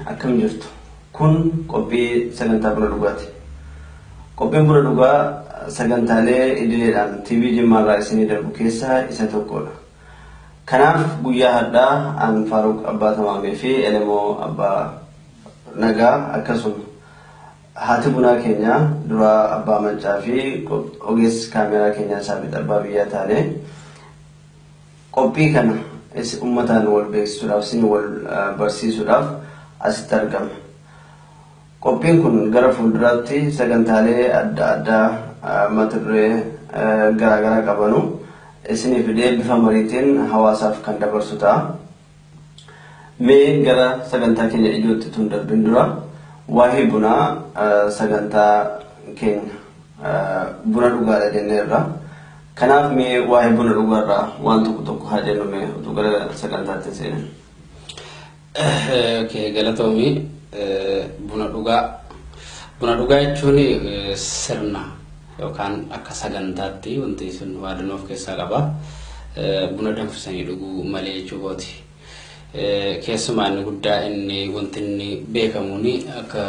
Akkam jirtu? Kun qophii sagantaa buna dhugaati. Qophiin buna dhugaa sagantaalee idileedhaan TV Jimmaarraa isinii darbu keessaa isa tokkodha. Kanaaf guyyaa har'aa an Faaruq Abbaa Tamaamii fi Elemoo Abbaa Nagaa akkasuma haati bunaa keenya duraa Abbaa Maccaa fi ogeessi kaameeraa keenyaa Saabit Abbaa Biyyaa taane qophii kana uummataan wal beeksisuudhaaf isin wal barsiisuudhaaf asitti argama. Qophiin kun gara fuulduraatti sagantaalee adda addaa mata duree garaagaraa qabanu isinii fidee bifa mariitiin hawaasaaf kan dabarsu ta'a. Mee gara sagantaa keenya ijootti tun darbin dura waa'ee bunaa sagantaa keenya buna dhugaadha jenneerra. Kanaaf mee waa'ee buna dhugaarraa waan tokko tokko haa jennu mee utuu gara sagantaatti seenin. Okay, galatoomii buna dhugaa. Buna dhugaa jechuun sirna yookaan akka sagantaatti wanti sun waadanoo of keessaa qaba. Buna danfisanii dhuguu malee jechuu kooti. Keessumaa inni guddaa inni wanti inni beekamuun akka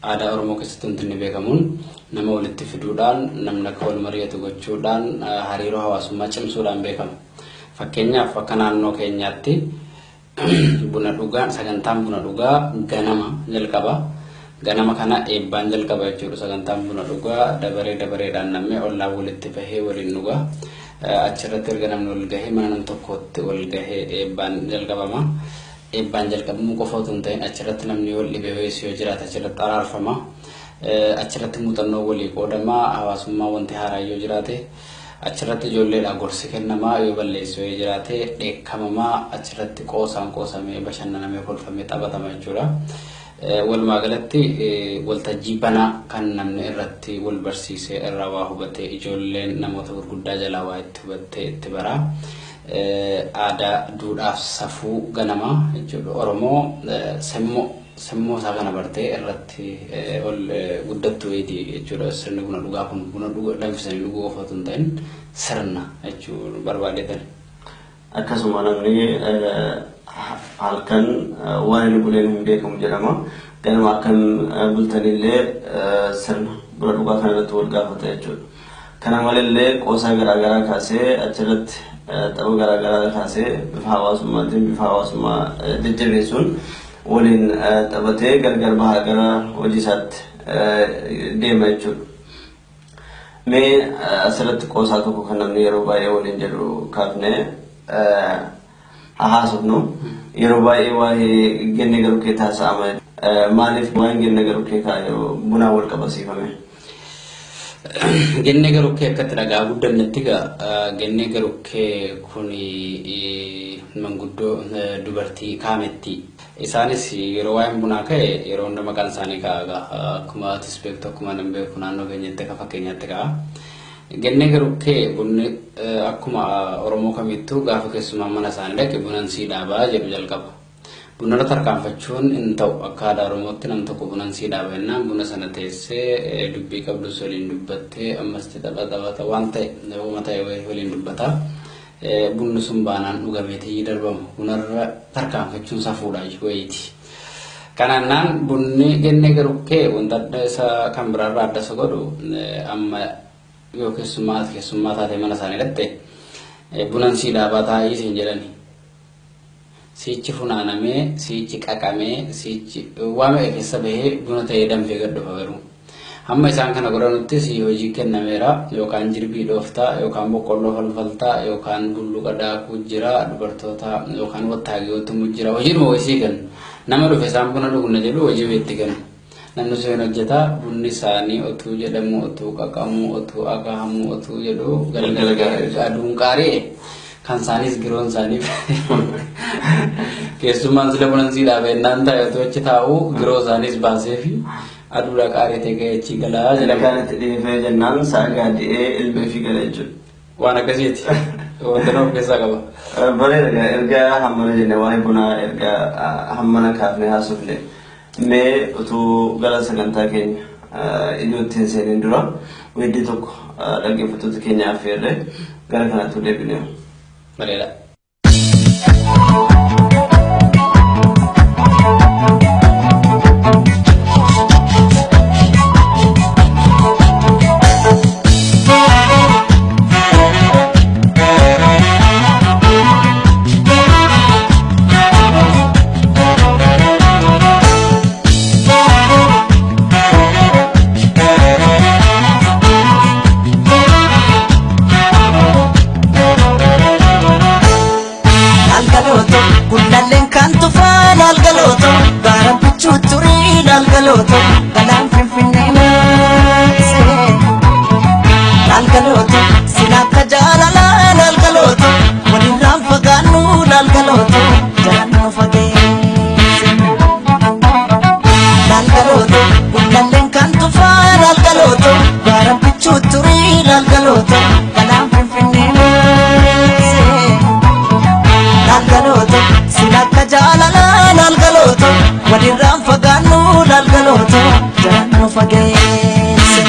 aadaa Oromoo keessatti wanti inni beekamuun nama walitti fiduudhaan namni akka wal mari'atu gochuudhaan hariiroo hawaasummaa cimsuudhaan beekama. Fakkeenyaaf akka naannoo keenyaatti buna dhugaan sagantaan buna dhugaa ganama jalqaba. Ganama kana eebbaan jalqaba jechuudha. Sagantaan buna dhugaa dabaree dabareedhaan namni ollaa walitti bahee waliin dhugaa. Achirratti erga namni wal gahee mana nam tokkootti wal gahee eebbaan jalqabama. Eebbaan jalqabamuu qofa otoo hin ta'in achirratti namni wal dhibee wayiis yoo jiraate achirratti araarfama. Achirratti muuxannoo walii qoodama. Hawaasummaa wanti haaraa yoo jiraate achirratti ijoolleedhaa gorsi kennamaa yoo balleessu yoo jiraate dheekkamamaa achirratti qoosaan qoosamee bashannanamee kolfamee taphatama jechuudha. Walumaa galatti waltajjii banaa kan namni irratti wal barsiisee irraa waa hubatee ijoolleen namoota gurguddaa jalaa waa itti hubattee itti baraa. Aadaa duudhaaf safuu ganamaa jechuudha. Oromoo semmoo isaa kana bartee irratti ol guddattu wayiiti jechuudha. Sirni buna dhugaa kun buna danfisanii dhuguu qofa otoo hin ta'in sirna jechuu barbaadeetan. Akkasuma namni halkan waan inni buleen hin beekamu jedhama. Ganama akkam bultanillee sirna buna dhugaa kana irratti wal gaafata jechuudha. Kana malallee qoosaa garaagaraa kaasee achirratti tapha garaagaraa kaasee bifa hawaasummaatiin bifa hawaasummaa jajjabeessuun waliin taphatee gargar bahaa gara hojii isaatti deema jechuudha. Mee asirratti qoosaa tokko kan namni yeroo baay'ee waliin jedhu kaafnee haa haasofnu. Yeroo baay'ee waa'ee genne garukkee taasa'ama. Maaliif waa'een genne garukkee bunaan wal qabasiifame? Gennee garukkee akkatti dhagaa guddannetti egaa gennee garukkee kun manguddoo dubartii kaametti. Isaanis yeroo waa'een bunaa ka'e yeroo hunda maqaan isaanii ka'a egaa akkuma atis beektu akkuma nan beeku naannoo keenyatti akka fakkeenyaatti ka'a. Gennee garukkee bunni akkuma Oromoo kamittuu gaafa keessumaan mana isaanii dhaqe bunan sii dhaabaa jedhu jalqaba. Bunarra tarkaanfachuun hin ta'u akka aadaa Oromootti nam tokko bunan sii dhaaba jennaan buna sana teessee dubbii qabdus waliin dubbattee ammas tapha taphata waan ta'e uuma ta'e waliin dubbata. Bunni sun baanaan dhugameetii darbamu bunarra tarkaanfachuun safuudha wayiiti. Kanaannaan bunni gennee garukkee wanta adda isa kan biraarraa adda isa godhu amma yoo keessummaa keessummaa taatee mana isaanii dhatte bunan sii dhaabaa taa'ii siin jedhani. Siichi funaanamee, siichi qaqamee, siichi waa meeqa keessa bahee buna ta'ee danfee gad dhufa garuu. Hamma isaan kana godhanutti sii hojii kennameera yookaan jirbii dhooftaa yookaan boqqolloo falfaltaa yookaan bulluqa daakuu jira dubartoota yookaan wattaagee tumu jira hojiidhuma wayisii kennu. Nama dhufe isaan buna dhugna jedhu hojii itti kennu. Namni sun hin hojjeta bunni isaanii otuu jedhamu otuu qaqamu otuu akahamu otuu jedhu galgala aduun qaari'e kan isaaniis giroon isaaniif keessummaan sila bunan sii dhaabe ennaan taa'e otuu achi taa'u giroo isaaniis baasee fi aduudha qaari'e ga'ee achi galaa jedhama. Ilkaan itti dhiifee jennaan sa'a gaadi'ee ilmee fi gala jechuudha. Waan akkasiiti. Wanta nama of keessaa qaba. Bareeda erga hammana jenne waa'ee bunaa erga hammana kaafnee haasofne mee utuu gara sagantaa keenya ijootti hin seenin dura weeddii tokko dhaggeeffattoota keenya affeerre gara kanatti deebine. Bareeda. Laalgalooto galaan Finfinnee maasee. Laalgalooto sila akka jaalalaa laalgalooto walirraan fagaannu laalgalooto jalaan fageesse. Laalgalooto gullalleen kan tufaa laalgalooto gaaraan bichuu turii laalgalooto galaan Finfinnee maasee. Laalgalooto sila akka jaalalaa laalgalooto walirraan fagaannu laalgalooto jalaan fageesse.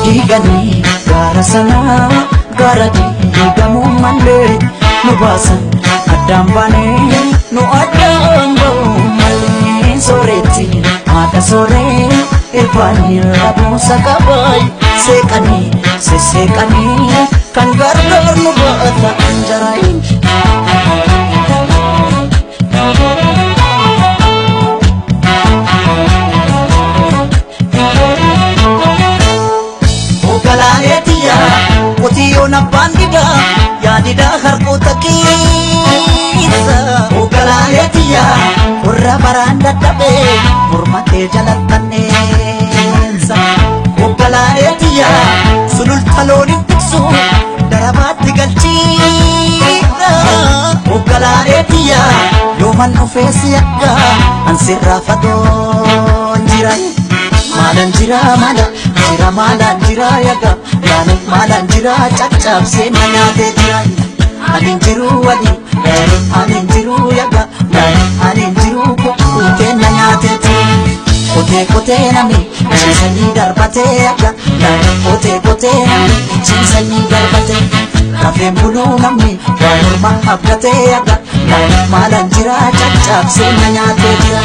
Diiganii gaara sanaa gaara diigamuu malee nu baasan addaan baanee nu addaan ba'uu malee sooretti haadha sooree irbaanii rabuusa qabaay seeqanii sesseeqanii kan gargaar nu baata anjaraayin. Ogalaaleetiya qotiyyoon abbaan didaa yaadidaa harkoota keessa. Ogalaaleetiya warra baraan dadhabee morma kee jalattanneessa. Ogalaaleetiya sululta looniin tiksu darabaatti galchiidha. Ogalaaleetiya yooman dhufee si akka ansirraa fagoon jira. Maalaan jira maala jira maalaan jira yaga yaani maalaan jira caccabsee na nyaatee jira. Ani jiru wali ani jiru yaga ani jiru kukkutee na nyaatee jira. Kotee kotee namni ciisanii darbatee yaga kotee kotee namni ciisanii darbatee rafeen buluu namni waan morma abdatee yaga maalaan jira caccabsee na nyaatee jira.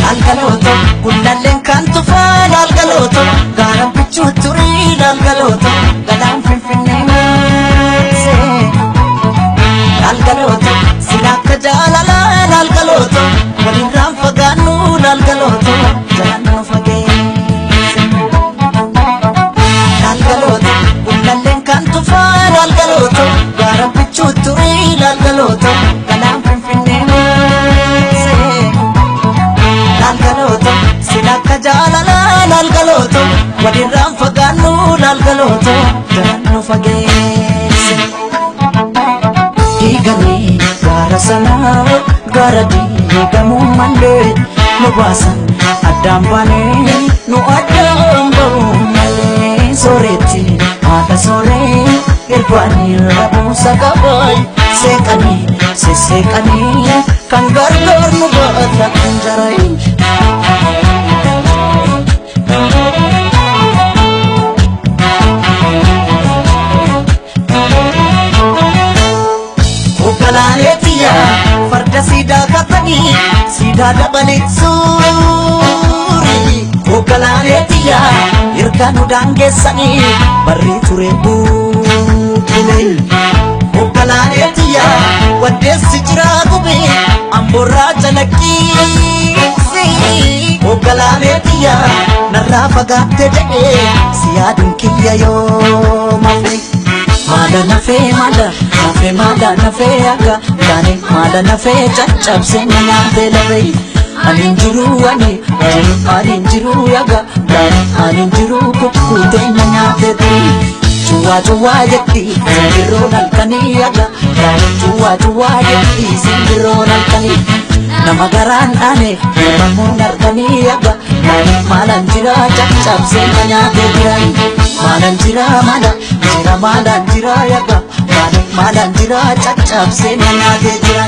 Laalgalooto gullalleen kan tufaa laalgalooto gaaraan bichuu turii laalgalooto galaan Finfinnee maasee. Laalgalooto sila akka jaalalaa laalgalooto walirraan fagaannu laalgalooto jalaan fageesse. Laalgalooto gullalleen kan tufaa laalgalooto gaaraan bichuu turii laalgalooto galaan Finfinnee maasee. Laalgalooto sila akka jaalalaa laalgalooto walirraan fagaannu laalgalooto jalaan fageesse. Diiganii gaara sanaa gaara diigamuu malee nu baasan addaan baanee nu addaan ba'uu malee sooretti haadha sooree irbaanii rabuusa qabaay seeqanii sesseeqanii kan gargaar nu baata anjaraayin. Ogalaaleetiya farda siidaa kaatanii siidaa dabalee suuri. Ogalaaleetiya erga nu daangeessanii barri ture bubbule. Ogalaaleetiya waddeessi jira gubee amboorraa calaqqiisi. Ogalaaleetiya narraa fagaatte jedhee si yaaduun kiyya yoo mafe. Maala nafee maala nafee maala nafee akka yaani maala nafee caccabsee na nyaatee lafee. Ani jiru ani jiru ani jiru yaga yaani ani jiru kukkutee na nyaatee turi. Cuwaa cuwaa jetti simbirroon halkanii yaga yaani cuwaa cuwaa jetti simbirroon halkanii. Nama garaan dhaane uumamuun harkanii yaga yaani maalaan jira caccabsee na nyaatee jira. Maalaan jira maala jira maalaan jira yaga yaani maalaan jira caccabsee na nyaatee jira.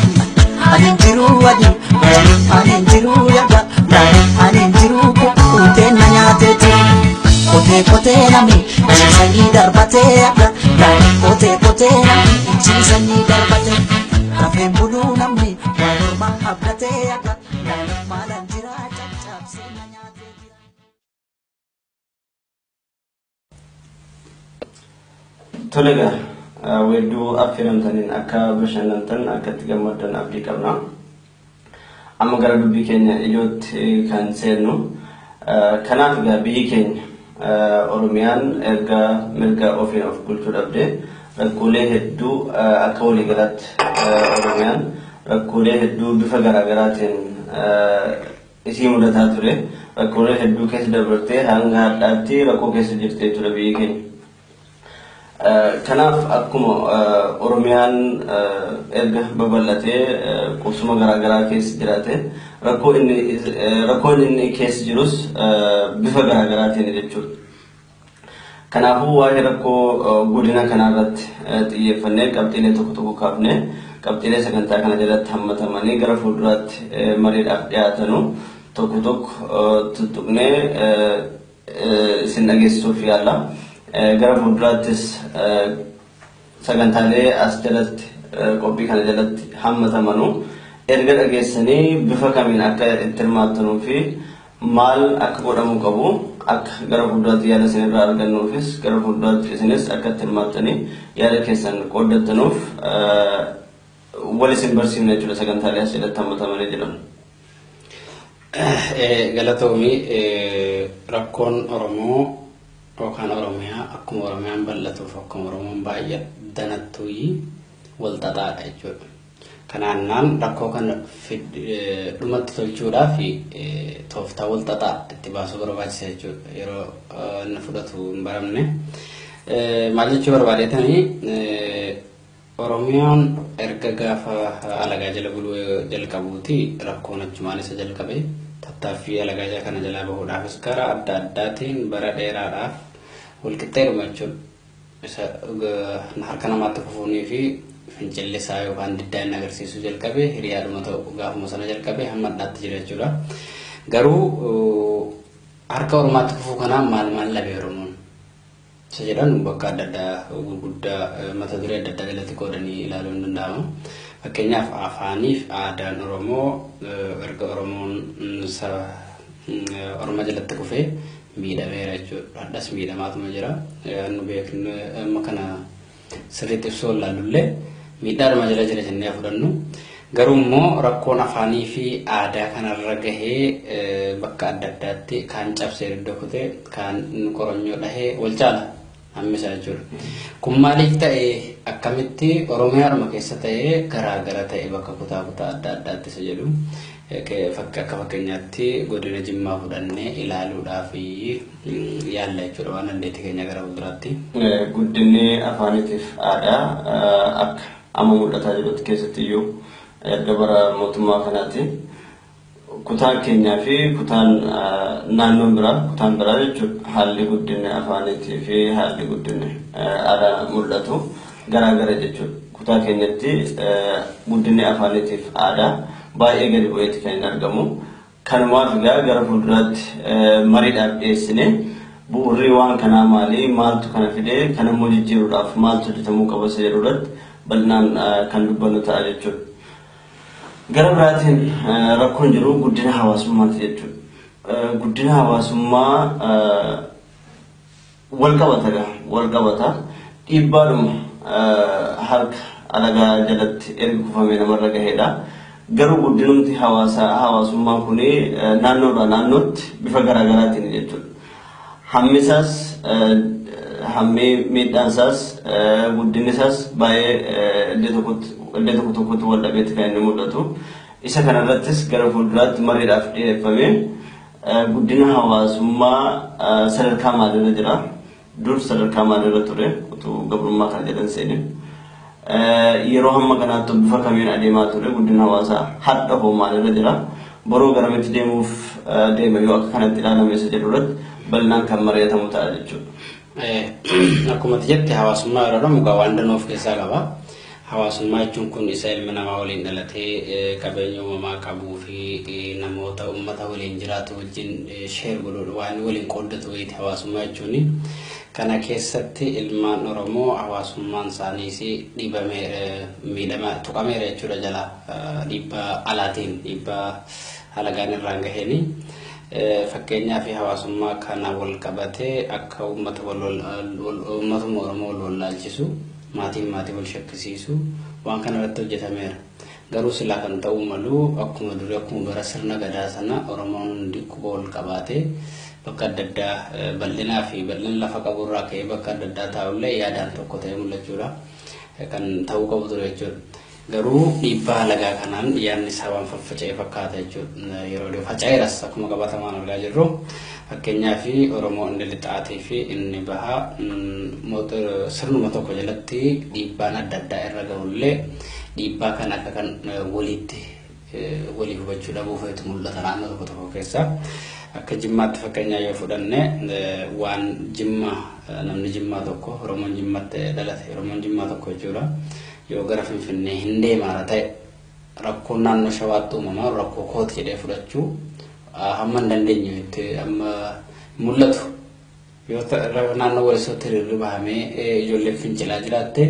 Ani jiru ani jiru ani jiru yaga yaani ani jiru kukkutee na nyaatee jira. Kotee kotee namni ciisanii darbatee yaga yaani kotee kotee namni ciisanii darbatee rafeen buluu namni waan morma abdatee yaga yaani maalaan jira caccabsee na nyaatee jira. Tole egaa Weedduu affeeramtaniin akka bashannantan akka itti gammaddan abdii qabna. Amma gara dubbii keenya ijootti kan seennu. Kanaaf egaa biyyi keenya Oromiyaan erga mirga ofiin of bulchuu dhabdee rakkoolee hedduu akka waliigalaatti Oromiyaan rakkoolee hedduu bifa garaagaraatiin isii mudataa ture. Rakkoolee hedduu keessa dabartee hanga har'aatti rakkoo keessa jirti jechuudha biyyi keenya. Kanaaf akkuma Oromiyaan erga babal'atee qubsuma garaagaraa keessa jiraate rakkoon inni keessa jirus bifa garaagaraatiin jechuudha. Kanaafuu waa'ee rakkoo godina kanarratti xiyyeeffannee qabxiilee tokko tokko kaafnee qabxiilee sagantaa kana jalatti hammatamanii gara fuulduraatti mariidhaaf dhiyaatanu tokko tokko tuttuqnee isin dhageessisuuf yaalla. Gara fuulduraattis sagantaalee as jalatti qophii kana jalatti hammatamanu erga dhageessanii bifa kamiin akka itti hirmaattanuu fi maal akka godhamuu qabu akka gara fuulduraatti yaada isinirraa argannuufis gara fuulduraatti isinis akka itti hirmaattanii yaada keessan qooddattanuuf wal isin barsiifna jechuudha sagantaalee as jalatti hammatamanii jiran. Galatoomii, rakkoon Oromoo yookaan Oromiyaa akkuma Oromiyaan bal'atuuf akkuma Oromoon baay'ee danattuuyi wal xaxaadha jechuudha. Kanaannaan rakkoo kana dhumatti tolchuudhaaf tooftaa wal xaxaa itti baasuu barbaachisa jechuudha. Yeroo inni fudhatu hin baramne. Maal jechuu barbaadeetanii, Oromiyaan erga gaafa alagaa jala buluu jalqabuuti rakkoon achumaan isa jalqabe. Tattaaffii alagaa kana jalaa bahuudhaafis karaa adda addaatiin bara dheeraadhaaf walqixxeedhuma jechuudha. Isa harka namaatti kufuunii fi fincilli isaa yookaan diddaa inni agarsiisuu jalqabe hiriyaadhuma ta'u gaafuma sana jalqabe hamma addaatti jira jechuudha. Garuu harka Oromaatti kufuu kanaan maal maal dhabe Oromoon? Isa jedhan bakka adda addaa gurguddaa mata duree adda addaa jalatti qoodanii ilaaluun ni danda'ama. Fakkeenyaaf afaaniif aadaan Oromoo erga Oromoon Orma jalatti kufee miidhameera jechuudha. Hadhas miidhamaatuma jira. Nu beeknu amma kana sirriitti ibsuu wallaalullee miidhaadhuma jala jira jennee fudhannu. Garuu immoo rakkoon afaanii fi aadaa kanarra gahee bakka adda addaatti kaan cabsee dugda kutee kaan qoronyoo dhahee wal caala hammisa jechuudha. Kun maaliif ta'e, akkamitti Oromiyaadhuma keessa ta'ee garaagara ta'e bakka kutaa kutaa adda addaatti isa jedhu akka fakkeenyaatti godina Jimmaa fudhannee ilaaluudhaaf yaalla jechuudha waan dandeettii keenya gara fuulduraatti. Guddinni afaaniitiif aadaa akka amma mul'ataa jirutti keessatti iyyuu erga bara mootummaa kanaati. Kutaan keenyaa fi kutaan naannoon biraa kutaan biraa jechuudha haalli guddinni afaaniitii fi haalli guddinni aadaa mul'atu garaagara jechuudha. Kutaa keenyatti guddinni afaaniitiif aadaa baay'ee gadi bu'eeti kan inni argamu. Kanumaaf egaa gara fuulduraatti mariidhaaf dhiyeessine bu'uurri waan kanaa maali, maaltu kana fide, kan immoo jijjiiruudhaaf maaltu hojjetamuu qaba isa jedhu irratti bal'inaan kan dubbannu ta'a jechuudha. Gara biraatiin rakkoon jiru guddina hawaasummaati jechuudha. Guddina hawaasummaa wal qabata egaa wal qabata. Dhiibbaadhuma harka alagaa jalatti erga kufamee namarra gaheedha. Garuu guddinumti hawaasummaa kuni naannoodhaa naannootti bifa garaagaraatiin jechuudha. Hammi isaas, hammi miidhaan isaas, guddinni isaas baay'ee iddoo tokko tokkotti wal dhabeetti kan inni mul'atu. Isa kanarrattis gara fuulduraatti mariidhaaf dhiyeeffamee guddina hawaasummaa sadarkaa maalirra jira? Dur sadarkaa maalirra ture utuu gabrummaa kana jedhan seenin? Yeroo hamma kanaatti bifa kamiin adeemaa ture guddina hawaasaa? Hadha hoo maalirra jira? Boroo garamitti deemuuf deema yoo akka kanatti ilaalame isa jedhu irratti bal'inaan kan mari'atamu ta'a jechuudha. Akkuma ati jette, hawaasummaa yeroo jedhamu egaa waan danuu of keessaa qaba. Hawaasummaa jechuun kun isa ilmi namaa waliin dhalatee qabeenya uumamaa qabuu fi namoota uummata waliin jiraatu wajjin share godhudha, waan waliin qooddatu wayiiti hawaasummaa jechuun. Kana keessatti ilmaan Oromoo hawaasummaan isaaniis dhiibamee miidhama tuqameera jechuudha jala dhiibbaa alaatiin, dhiibbaa halagaan irraan gaheeni. Fakkeenyaaf hawaasummaa kana wal qabatee akka uummatuma Oromoo wal wallaalchisu Maatiin maatii wal shakkisiisu waan kana irratti hojjetameera. Garuu silaa kan ta'uu malu akkuma durii, akkuma bara sirna gadaa sana Oromoon hundi quba wal qabaatee bakka adda addaa bal'inaa fi bal'ina lafa qaburraa ka'ee bakka adda addaa taa'ullee yaadaan tokko ta'ee mul'achuudha. Kan ta'uu qabu ture jechuudha. Garuu dhiibbaa alagaa kanaan yaadni isaa waan faffaca'ee fakkaata jechuudha. Yeroo dhiyoo faca'eeras akkuma qabatamaan argaa jirru. Fakkeenyaaf Oromoo inni lixaatii fi inni bahaa sirnuma tokko jalatti dhiibbaan adda addaa irra gahullee dhiibbaa kan akka kan walitti walii hubachuu dhabuu feetu mul'ata naannoo tokko tokko keessa. Akka Jimmaatti fakkeenyaa yoo fudhanne, waan Jimmaa namni Jimmaa tokko, Oromoon Jimmatti dhalate, Oromoon Jimmaa tokko jechuudha. Yoo gara Finfinnee hin deemaara ta'e, rakkoon naannoo Shawaatti uumamaa rakkoo kooti jedhee fudhachuu hamma hin dandeenye itti amma mul'atu. Yoo naannoo Walisootti hiriirri bahamee ijoolleen fincilaa jiraatte,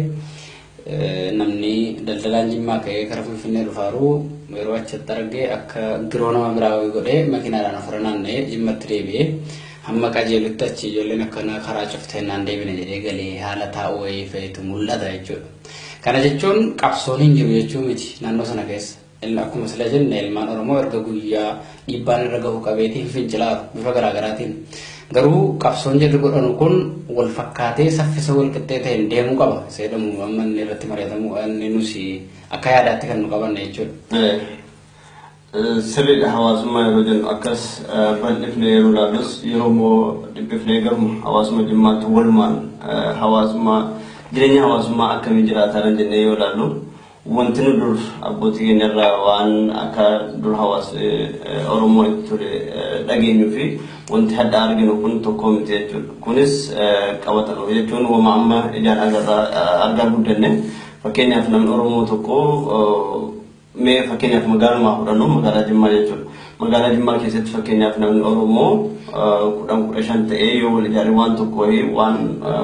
namni daldalaan Jimmaa ka'ee gara Finfinnee dhufaaru yeroo achitti argee akka giroo nama biraa godhee makiinaadhaan ofirra naanna'ee Jimmatti deebi'ee hamma qajeelutti achi ijoolleen akkana karaa cuftee naan deebine jedhee galee haala taa'uu wayii feetu mul'ata jechuudha. Kana jechuun qabsoon hin jiru jechuu miti naannoo sana keessa. Akkuma sila jenne, ilmaan Oromoo erga guyyaa dhiibbaan irra gahu qabeetiin fincilaaru bifa garaagaraatiin. Garuu qabsoon jedhu godhanu kun wal fakkaatee saffisa wal qixxee ta'een deemuu qaba. Isa jedhamu amma inni irratti mari'atamu inni nusi akka yaadaatti kan nu qabanne jechuudha. Sirriidha, hawaasummaa yeroo jennu akkas bal'ifnee yeroo ilaallus, yeroo immoo dhiphifnee garuma hawaasuma Jimmaatti walumaan hawaasummaa jireenya hawaasummaa akkamii jiraataa jennee yoo ilaallu, wanti nu dur abbootii keenya irraa waan akka dur hawaasa Oromoo itti ture dhageenyuu fi wanti hadda arginu kun tokko miti jechuudha. Kunis qabatama jechuun wama amma ijaan agarraa argaa guddanne. Fakkeenyaaf namni Oromoo tokko, mee fakkeenyaaf magaalumaa fudhannu, magaalaa Jimmaa jechuudha. Magaalaa Jimmaa keessatti fakkeenyaaf namni Oromoo 10 15 ta'ee yoo wal ijaare, waan tokko wayii waan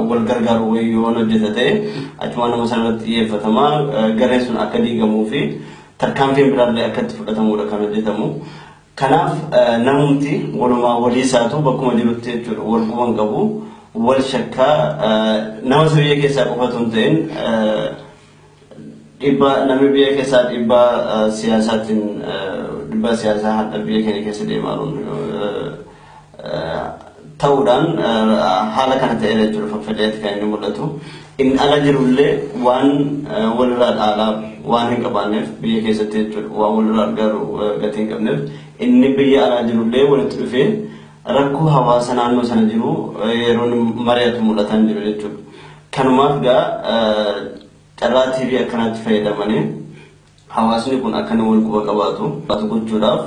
wal gargaaru wayii yoo hojjeta ta'e, achuma nama sanarratti xiyyeeffatama, gareen sun akka diigamuu fi tarkaanfiin biraallee akka itti fudhatamudha kan hojjetamu. Kanaaf namumti walumaa walii isaatu bakkuma jirutti jechuudha wal quban qabu, wal shakkaa, nama isa biyya keessaa qofatu hin ta'in, dhiibbaa namni biyya keessaa dhiibbaa siyaasaatiin, dhiibbaa siyaasaa hadha biyya keenya keessa deemaa jiru ta'uudhaan haala kana ta'eera jechuudha faffaca'eeti kan inni mul'atu. Inni ala jirullee waan walirraa dhaalaa waan hin qabaanneef, biyya keessatti jechuudha waan walirraa argaru gatii hin qabneef, inni biyya alaa jirullee walitti dhufee rakkoo hawaasa naannoo sana jiru yeroo inni mari'atu mul'atan jiru jechuudha. Kanumaaf gaa carraa TV akkanaatti fayyadamanii hawaasni kun akka inni wal quba qabaatu gochuudhaaf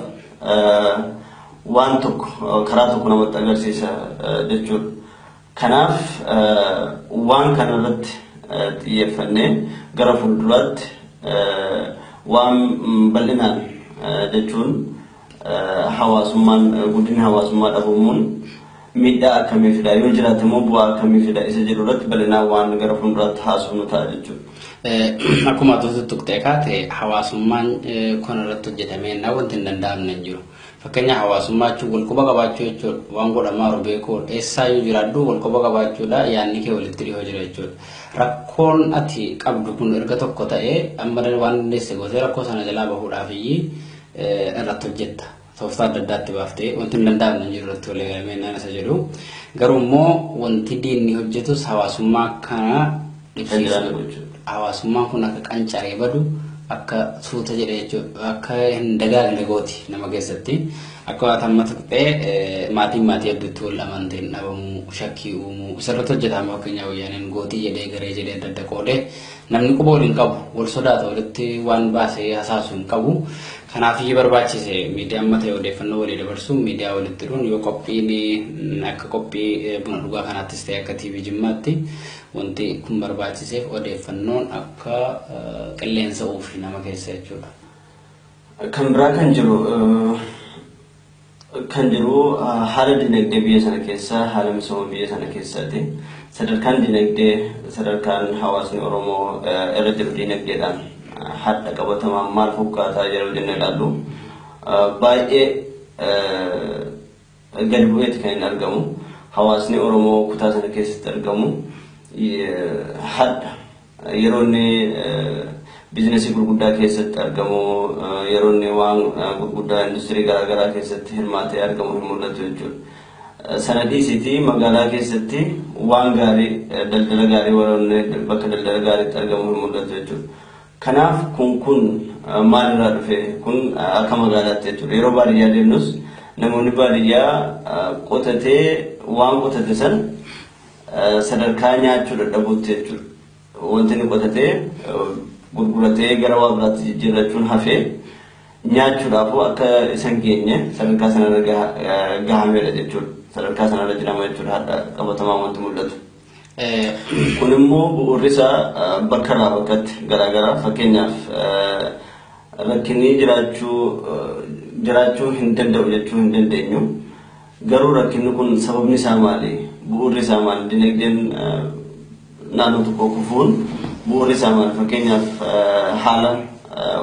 waan tokko karaa tokko namatti agarsiisa jechuudha. Kanaaf waan kana irratti xiyyeeffannee gara fuulduraatti waan bal'inaan jechuun hawaasummaan, guddinni hawaasummaa dhabamuun miidhaa akkamii fida, yoo jiraate immoo bu'aa akkamii fida isa jedhu irratti bal'inaan waan gara fuulduraatti haasofnu ta'a jechuudha. Akkuma ati tuttuqxee kaate, hawaasummaan kun irratti hojjetamee innaa wanti hin danda'amne hin jiru. Fakkeenya hawaasummaa jechuun wal quba qabaachuu jechuudha. Waan godhamaa jiru beekuu, eessaayyuu jiraadhu wal quba qabaachuudha, yaadni kee walitti dhiyoo jira jechuudha. Rakkoon ati qabdu kun erga tokko ta'ee, amma waan dandeesse gootee rakkoo sana jalaa bahuudhaaf iyyii irratti hojjetta. Tooftaa adda addaatti baaftee wanti hin danda'amne hin jiru irratti walii galamee naan isa jedhu. Garuu immoo wanti diinni hojjetus hawaasummaa kana dhibsiisu. Hawaasummaan kun akka qancaree badu, akka suuta jedhe jechuudha. Akka hin dagaagne gooti nama keessatti. Akka waan amma tuqxee maatiin maatii hedduutti wal amanteen dhabamuu, shakkii uumuu isarratti hojjetama. Fakkeenyaaf Wayyaaneen gootii jedhee, garee jedhee adda adda qoodee namni quba waliin qabu, wal sodaata, walitti waan baasee hasaasu hin qabu. Kanaaf iyyuu barbaachise miidiyaan mata odeeffannoo walii dabarsuun, miidiyaa walitti dhuun yoo qophiin akka qophii buna dhugaa kanaattis ta'e akka TV Jimmaatti wanti kun barbaachiseef odeeffannoon akka qilleensa uufi nama keessa jechuudha. Kan biraa kan jiru haala dinagdee biyya sana keessa, haala misooma biyya sana keessaati. Sadarkaan dinagdee, sadarkaan hawaasni Oromoo irra jiru dinagdeedhaan hadha qabatamaan maal fakkaataa yeroo jennee ilaallu, baay'ee gadi bu'eeti kan inni argamu. Hawaasni Oromoo kutaa sana keessatti argamu hadha Yeroo inni biizinasii gurguddaa keessatti argamu, yeroo inni waan gurguddaa industirii garaagaraa keessatti hirmaatee argamu hin mul'atu jechuudha. Sana dhiisitii magaalaa keessatti waan gaarii, daldala gaarii, warroonni bakka daldala gaariitti argamu hin mul'atu jechuudha. Kanaaf kun maalirraa dhufe? Kun akka magaalaatti jechuudha. Yeroo baadiyyaa deemnus namoonni baadiyyaa qotatee waan qotate sana sadarkaa nyaachuu dadhabuutti jechuudha. Wanti inni qotatee gurguratee gara waa biraatti jijjiirrachuun hafee nyaachuudhaafuu akka isa hin geenye sadarkaa sanarra gahameedha jechuudha. Sadarkaa sanarra jirama jechuudha hadha qabatamaa wanti mul'atu. Kun immoo bu'uurri isaa bakka irraa bakkatti garaagara. Fakkeenyaaf, rakkinni jiraachuu hin danda'u jechuu hin dandeenyu. Garuu rakkinni kun sababni isaa maali? Bu'uurri isaa maali? Dinagdeen naannoo tokkoo kufuun bu'uurri isaa maali? Fakkeenyaaf, haala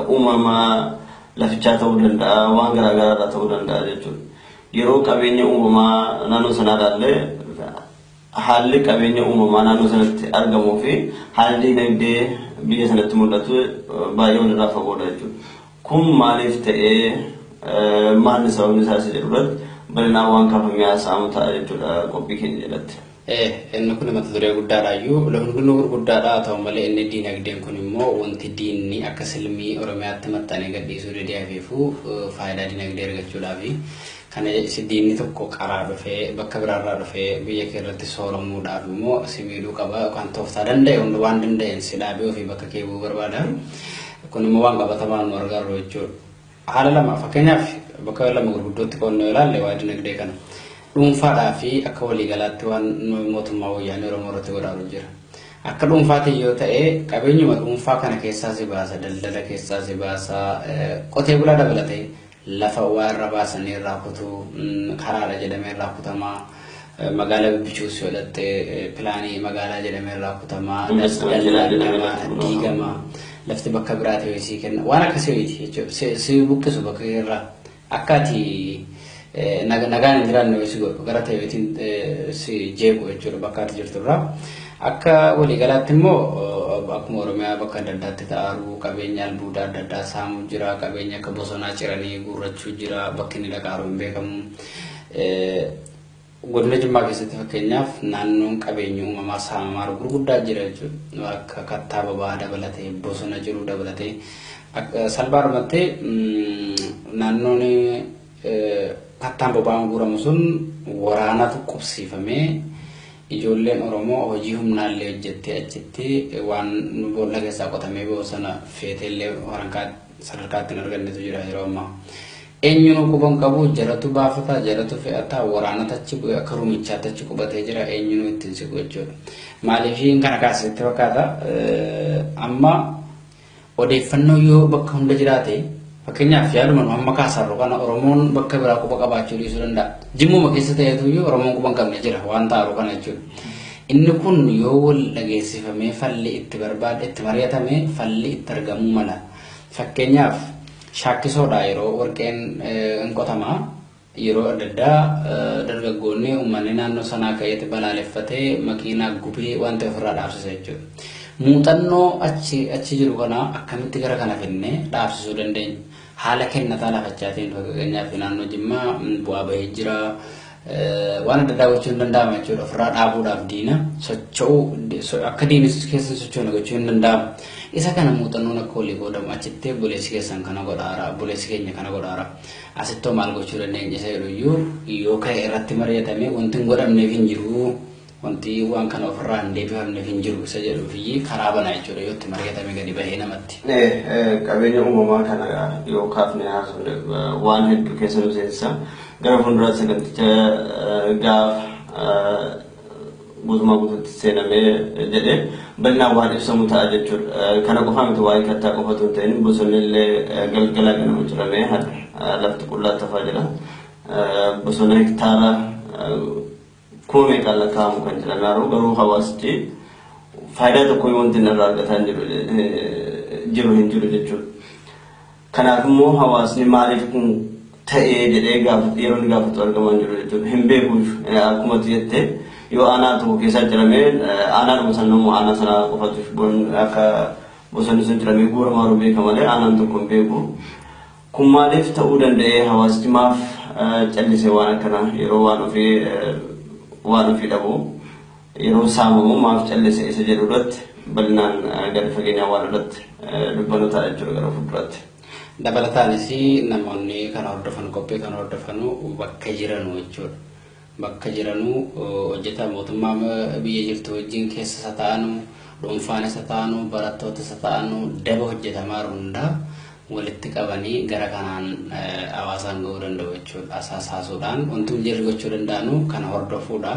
uumamaa lafichaa ta'uu danda'a, waan garaagaraa irraa ta'uu danda'a jechuudha. Yeroo qabeenya uumamaa naannoo sanaa ilaalle, haalli qabeenya uumamaa naannoo sanatti argamuu fi haalli dinagdee biyya sanatti mul'atu baay'ee walirraa fagoodha jechuudha. Kun maaliif ta'ee, maalli sababni isaa isa jedhu irratti bal'inaan waan kaafamee haasa'amu ta'a jechuudha qophii keenya jalatti. Inni kun mata duree guddaadha iyyuu, hundinuu gurguddaadha. Haa ta'u malee, inni diinagdeen kun immoo wanti diinni akka silmii Oromiyaatti maxxanee gadhiisuu didee hafeefuu faayidaa diinagdee argachuudhaafi. Kana si diinni tokko qaraa dhufee, bakka biraarraa dhufee biyya kee irratti sooromuudhaaf immoo si miidhuu qaba, yookaan tooftaa danda'e hunda waan danda'een si dhaabee ofii bakka kee bu'uu barbaada. Kun immoo waan qabatamaan nu argarru jechuudha. Haala lama, fakkeenyaaf, bakka lama gurguddootti qoonnee ilaalle waa'ee dinagdee kana. Dhuunfaadhaa fi akka waliigalaatti waan mootummaa Wayyaanee Oromoo irratti godhaa jira. Akka dhuunfaatiin yoo ta'e, qabeenyuma dhuunfaa kana keessaa si baasa, daldala keessaa si baasa, qotee bulaa dabalatee lafa waa irra baasanii irraa kutuu, karaadha jedhamee irraa kutamaa, magaalaa bibbichuus yoo dhatte pilaanii magaalaa jedhamee irraa kutamaa, dallaan diigama, lafti bakka biraati wayii sii kenna, waan akkasii wayiiti jechuudha. Si buqqisu bakka irraa, akka ati nagaan hin jiraanne wayii si godhu, gara ta'e wayiitiin si jeequ jechuudha bakka ati jirturraa. Akka waliigalaatti immoo akkuma Oromiyaa bakka adda addaatti ta'aaru, qabeenya albuudaa adda addaa saamuu jira, qabeenya akka bosonaa ciranii guurrachuu jira, bakki inni dhaqaaru hin beekamu. Godina Jimmaa keessatti, fakkeenyaaf, naannoon qabeenya uumamaa saamamaa gurguddaa jira jechuudha. Akka kattaa boba'aa dabalatee, bosona jiru dabalatee, salphaadhumatti naannoon kattaan boba'aan guuramu sun waraanatu qubsiifamee, ijoolleen Oromoo hojii humnaallee hojjettee achitti waan boolla keessaa qotamee ba'u sana feeteellee warankaa sadarkaatti hin argannetu jira yeroo ammaa. Eenyuun quban qabu, jaratu baafata, jaratu fe'ata, waraanatu achi bu'ee akka rumichaatti achi qubatee jira, eenyuun ittiin siqu jechuudha. Maaliif kana kaasitti fakkaata? Amma odeeffannoo yoo bakka hunda jiraate, fakkeenyaaf, yaaduma nu amma kaasarru kana Oromoon bakka biraa quba qabaachuu dhiisuu danda'a. Jimmuma keessa ta'etu iyyuu Oromoon quba hin qabne jira waan ta'aru kana jechuudha. Inni kun yoo wal dhageessifamee, falli itti barbaade itti mari'atame, falli itti argamuu mala. Fakkeenyaaf, Shaakkisoodha yeroo warqeen hin qotamaa, yeroo adda addaa dargaggoonni uummanni naannoo sanaa ka'eeti balaaleffatee, makiinaa gubee waan ta'e ofirraa dhaabsisa jechuudha. Muuxannoo achi jiru kana akkamitti gara kana finnee dhaabsisuu dandeenya? Haala kennataa lafachaatiin, fakkeenyaaf, naannoo Jimmaa bu'aa bahee jira. Waan adda addaa gochuun danda'ama jechuudha. Ofirraa dhaabuudhaaf diina socho'uu, akka diinni keessa socho'u gochuun hin danda'amu. Isa kana muuxannoon akka walii qoodamu, achitti obboleessi keessan kana godhaara, obboleessi keenya kana godhaara. Asittoo maal gochuu dandeenya isa jedhu iyyuu yoo ka'e irratti mari'atame, wanti hin godhamneef hin jiru. Wanti waan kana ofirraa hin deebifamneef hin jiru isa jedhuuf karaa banaa jechuudha yoo itti mari'atame gadi bahee namatti. Qabeenya uumamaa kana yoo kaafne haasofne waan hedduu keessa nu seensa. Gara fuulduraatti saganticha gaafa guutumaa guutuutti seenamee jedhee bal'inaan waan ibsamu ta'a jechuudha. Kana qofaa miti, waa'ee kattaa qofatu hin ta'in, bosonni illee galgala ganama ciramee lafti qullaatti hafaa jira. Bosona hektaara kuma meeqaan lakkaa'amu kan jedhame haruu, garuu hawaasichi faayidaa tokko wanti inni irraa argataa jiru hin jiru jechuudha. Kanaaf immoo hawaasni maaliif kun ta'ee jedhee yeroo inni gaafatu argamaa hin jiru jechuudha. Hin beeku, akkuma jettee Yoo aanaa tokko keessaa ciramee aanaadhuma sana immoo aanaa sana qofatu akka bosonni sun ciramee guuramaa jiru beeka malee aanaan tokko hin beeku. Kun maaliif ta'uu danda'ee hawaasni maaf callise waan akkanaa yeroo waan ofii dhabu yeroo saamamu maaf callise isa jedhu irratti bal'inaan gadi fageenyaan waan irratti dubbannu ta'a jechuudha gara fuulduraatti. Dabalataanis namoonni kana hordofan qophii kana hordofanu bakka jiranu jechuudha. Bakka jiranu hojjetaa mootummaa biyya jirtu wajjin keessa isa ta'anu, dhuunfaan isa ta'anu, barattoota isa ta'anu daba hojjetamaa hundaa walitti qabanii gara kanaan hawaasaan ga'uu danda'u jechuudha. Asaasaasuudhaan wanti jarri gochuu danda'anu kana hordofuudha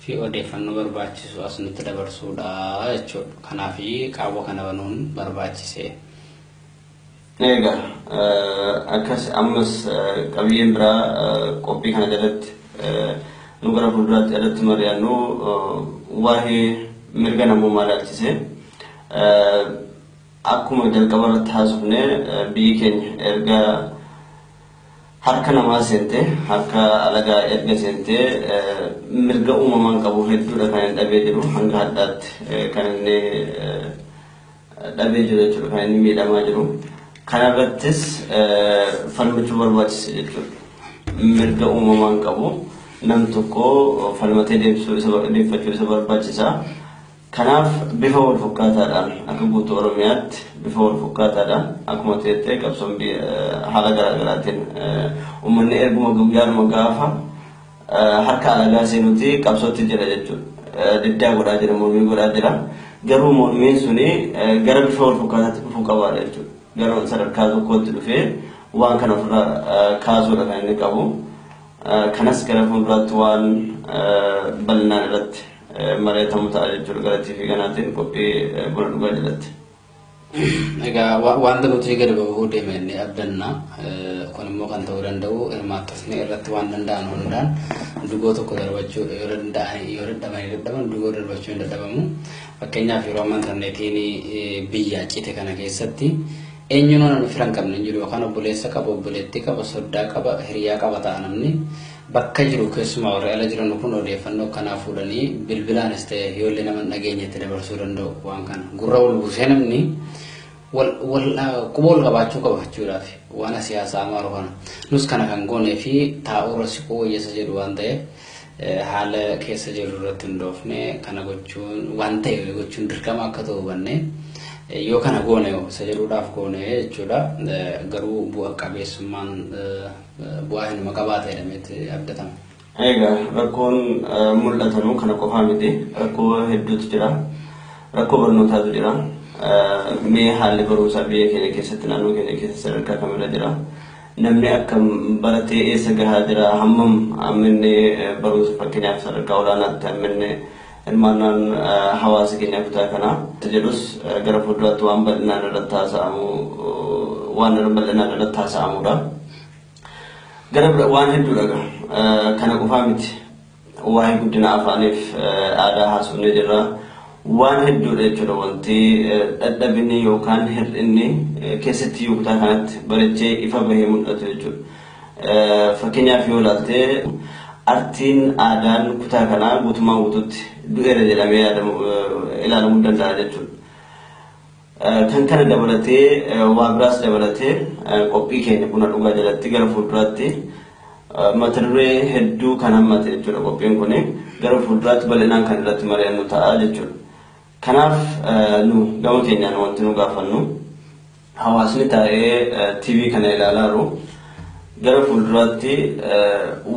fi odeeffannoo barbaachisu as nutti dabarsuudha jechuudha. Kanaaf qaawwa kana banuun barbaachise. Egaa akkas ammas qabiyyeen biraa qophii kana jalatti nu gara fuulduraatti irratti mari'annu waa'ee mirga namummaa ilaalchise. Akkuma jalqaba irratti haasofne biyyi keenya erga harka namaa seente harka alagaa erga seente mirga uumamaan qabu hedduudha kan inni dhabee jiru hanga haddaatti kan inni dhabee jiru jechuudha kan inni miidhamaa jiru. Kanarrattis falmachuu barbaachisa jechuudha. Mirga uumamaan qabu nam tokko falmatee deebisuu isa deeffachuu isa barbaachisa. Kanaaf bifa wal fakkaataadhaan akka guutuu Oromiyaatti bifa wal fakkaataadhaan akkuma ta'etti qabsoon haala garaagaraatiin uummanni erguma guyyaadhuma gaafa harka alagaa seenuti qabsootti jira jechuudha. Diddaa godhaa jira, mormii godhaa jira. Garuu mormiin suni gara bifa wal fakkaataatti dhufuu qabaadha jechuudha. Gara sadarkaa tokkotti dhufee waan kana ofirraa kaasuudha kan inni qabu. Kanas gara fuulduraatti waan bal'inaan irratti mari'atamu ta'a jechuudha gara TV kanaatiin qophii buna dhugaa jalatti. Egaa wanta nuti gadi bahuu deeme inni abdanna. Kun immoo kan ta'uu danda'u hirmaattotni irratti waan danda'an hundaan dugoo tokko darbachuu yoo danda'an yoo dadhabanii dadhaban dugoo darbachuu hin dadhabamu. Fakkeenyaaf yeroo ammaa intarneetiin biyya cite kana keessatti eenyuun namni fira hin qabne hin jiru yookaan obboleessa qaba, obboleettii qaba, soddaa qaba, hiriyaa qaba ta'a namni bakka jiru keessumaa warri ala jiran kun odeeffannoo akkanaa fuudhanii bilbilaanis ta'e ijoollee nama hin dhageenyetti dabarsuu danda'u waan kana gurra wal buusee namni quba wal qabaachuu qaba jechuudhaaf waan siyaasaa amaaru kana nus kana kan goonee fi taa'uura siquu wayyeessa jedhu waan ta'eef haala keessa jiru irratti hundoofne kana gochuun waan ta'e gochuun dirqama akka ta'u hubanne yoo kana goone isa jedhuudhaaf goone jechuudha. Garuu bu'a qabeessummaan bu'aa hinuma qabaata jedhameetti abdatama. Egaa rakkoon mul'atanu kana qofaa miti. Rakkoo hedduutu jira. Rakkoo barnootaatu jira. Mee haalli barumsaa biyya keenya keessatti naannoo keenya keessatti sadarkaa kamirra jira. Namni akkam baratee eessa gahaa jira hammam hamminni barumsa fakkeenyaaf sadarkaa olaanaatti hamminni hirmaannaan hawaasa keenya kutaa kanaa jedhus gara fuulduraatti waan bal'inaan irratti haasa'amu waan bal'inaan irratti haasa'amudha. Gara waan hedduudha kana qofaa miti. Waa'ee guddina afaaniif aadaa haasofnee jirra. Waan hedduudha jechuudha wanti dadhabinni yookaan hir'inni keessatti iyyuu kutaa kanatti barachee ifa bahee mul'atu jechuudha. Fakkeenyaaf yoo ilaalte artiin aadaan kutaa kanaa guutummaan guutuutti du'eera jedhamee ilaalamuu danda'a jechuudha. Kan kana dabalatee waa biraas dabalatee qophii keenya buna dhugaa jalatti gara fuulduraatti mata duree hedduu kan hammate jechuudha qophiin kun gara fuulduraatti bal'inaan kan irratti mari'annu ta'a jechuudha. Kanaaf nu gama keenyaan wanti nu gaafannu hawaasni taa'ee TV kana ilaalaa jiru gara fuulduraatti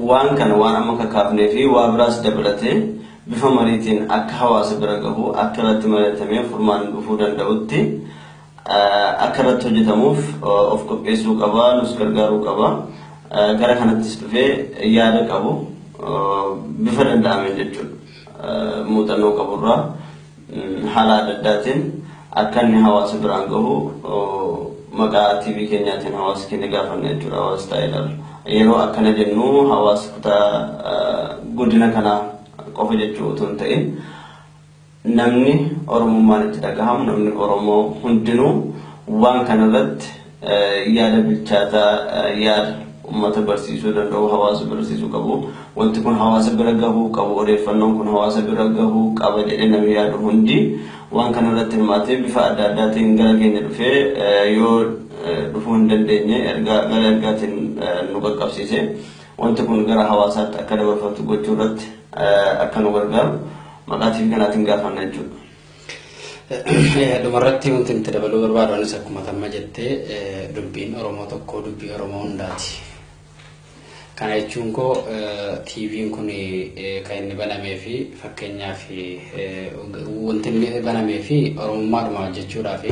waan kana waan amma kakaafnee fi waa biraas dabalatee bifa mariitiin akka hawaasa bira gahu akka irratti mari'atamee furmaan dhufuu danda'utti akka irratti hojjetamuuf of qopheessuu qaba nus gargaaruu qaba. Gara kanattis dhufee yaada qabu bifa danda'ameen jechuudha. Muuxannoo qaburraa haala adda addaatiin akka inni hawaasa biraan gahu maqaa TV keenyaatiin hawaasa keenya gaafanna jechuudha hawaasa taa'ee ilaalu. Yeroo akkana jennu hawaasa kutaa godina kanaa qofa jechuu otoo hin ta'in namni Oromummaan itti dhagahamu namni Oromoo hundinuu waan kanarratti yaada bilchaataa yaada uummata barsiisuu danda'u, hawaasa barsiisuu qabu, wanti kun hawaasa bira gahuu qabu, odeeffannoon kun hawaasa bira gahuu qaba jedhee namni yaadu hundi waan kana irratti hirmaatee bifa adda addaatiin gara keenya dhufee, yoo dhufuu hin dandeenye ergaa gara ergaatiin nu qaqqabsiise, wanti kun gara hawaasaatti akka dabarfatu gochuu irratti akka nu gargaaru maqaa TV kanaatiin gaafanna jechuudha. Dhumarratti wanti nuti dabaluu barbaadu, anis akkuma tamma jettee, dubbiin Oromoo tokko dubbii Oromoo hundaati. Kana jechuun koo, TV'n kun kan inni banamee fi fakkeenyaaf wanti inni banamee fi Oromummaadhuma hojjechuudhaaf,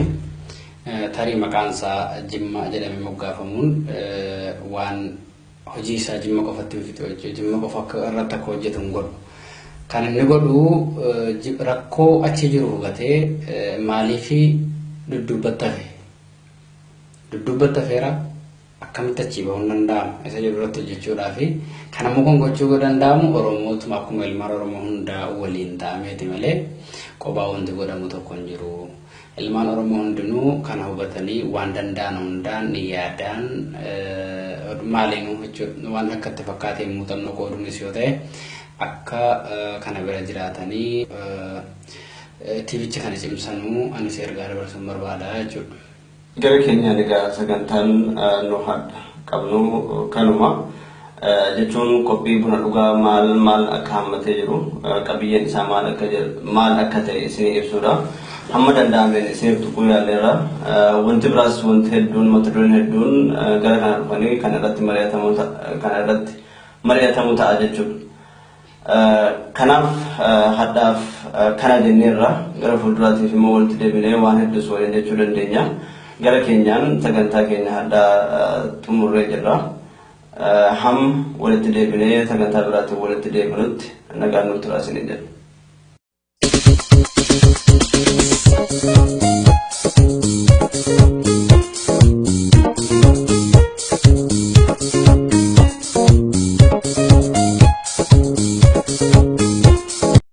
tarii maqaan isaa Jimma jedhamee moggaafamuun waan hojii isaa Jimma qofatti hin, Jimma qofa irratti akka hojjetu hin godhu. Kan inni godhu, rakkoo achi jiru hubatee, maaliif dudduubbatti hafe? Dudduubbatti hafeera, akkamitti achii bahuun danda'ama isa jedhu irratti hojjechuudhaa fi kan ammoo kun gochuu danda'amu Oromootuma akkuma ilmaan Oromoo hundaa waliin ta'ameeti malee kophaa wanti godhamu tokko hin jiru. Ilmaan Oromoo hundinuu kana hubatanii waan danda'an hundaan, yaadaan, maaliinuu jechuudha, waan akka itti fakkaateen muuxannoo qooduunis yoo ta'e, akka kana bira jiraatanii TVcha kana cimsanuu anis ergaa dabarsuun barbaada jechuudha. Gara keenyaan egaa sagantaan nu hadha qabnu kanuma jechuun, qophii buna dhugaa maal maal akka hammatee jiru, qabiyyeen isaa maal akka ta'e isinii ibsuudha. Hamma danda'ameen isiniif tuquu yaalleerra. Wanti biraas, wanti hedduun, mata dureen hedduun gara kana dhufanii kan irratti mari'atamu ta'a jechuudha. Kanaaf hadhaaf kana jenneerra, gara fuulduraatiif immoo walitti deebinee waan hedduus waliin jechuu dandeenya. Gara keenyaan sagantaa keenya hadhaa xumurree jirra. Hamma walitti deebinee sagantaa biraatiin walitti deebinutti nagaan nutti turaa isiniin jedha.